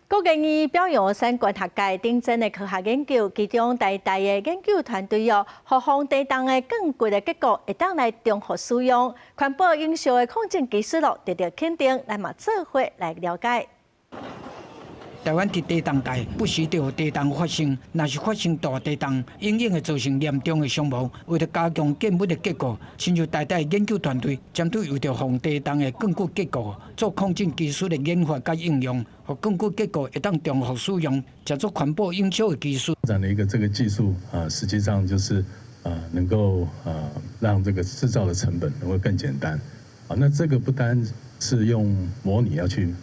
國研院表揚產官學界頂尖的科學研究，其中台大的研究團隊哦，予防地動的鋼骨的結構會當來重複使用，環保永續的抗震技術咯，得到肯定，咱嘛做伙來了解。台灣佇地動帶不時就有地動發生，若是發生大地動，永遠會造成嚴重的傷亡。為著加強建物的結構，親像台大研究團隊針對為著防地動的鋼骨結構做抗震技術的研發佮應用，予鋼骨結構會當重複使用，誠做環保永續的技術。發展的一個這個技術啊，實際上就是啊，能夠啊讓這個製造的成本能夠更簡單。啊，那這個不單是用模擬要去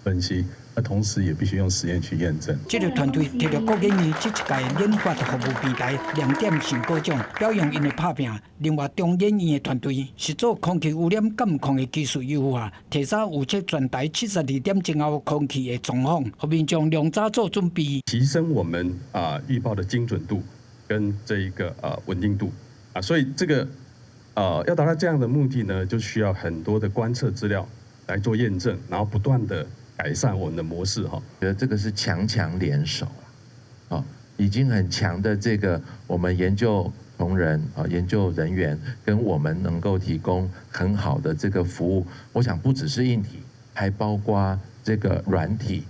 分析。那同時也必須用實驗去驗證。這個團隊提著國研院這一屆研發服務平台亮點成果獎，表揚𪜶的拍拚。另外，中研院的團隊是做空氣污染監控的技術優化，提早預測全台72點鐘後空氣的狀況，予民眾良早做準備。提升我們啊預報的精準度跟這一個啊穩定度啊，所以這個啊要達到這樣的目的呢，就需要很多的觀測資料來做驗證，然後不斷的改善我們的模式哈。覺得這個是強強聯手啊，已經很強的這個我們研究同仁啊，研究人員跟我們能夠提供很好的這個服務，我想不只是硬體，還包括這個軟體。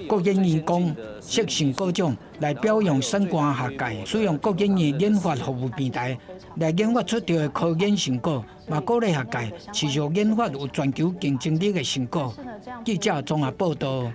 國研院講設成果獎來表揚產官學界使用國研院研發服務平台來研發出著的科研成果，嘛鼓勵學界持續研發有全球競爭力的成果。記者綜合報道。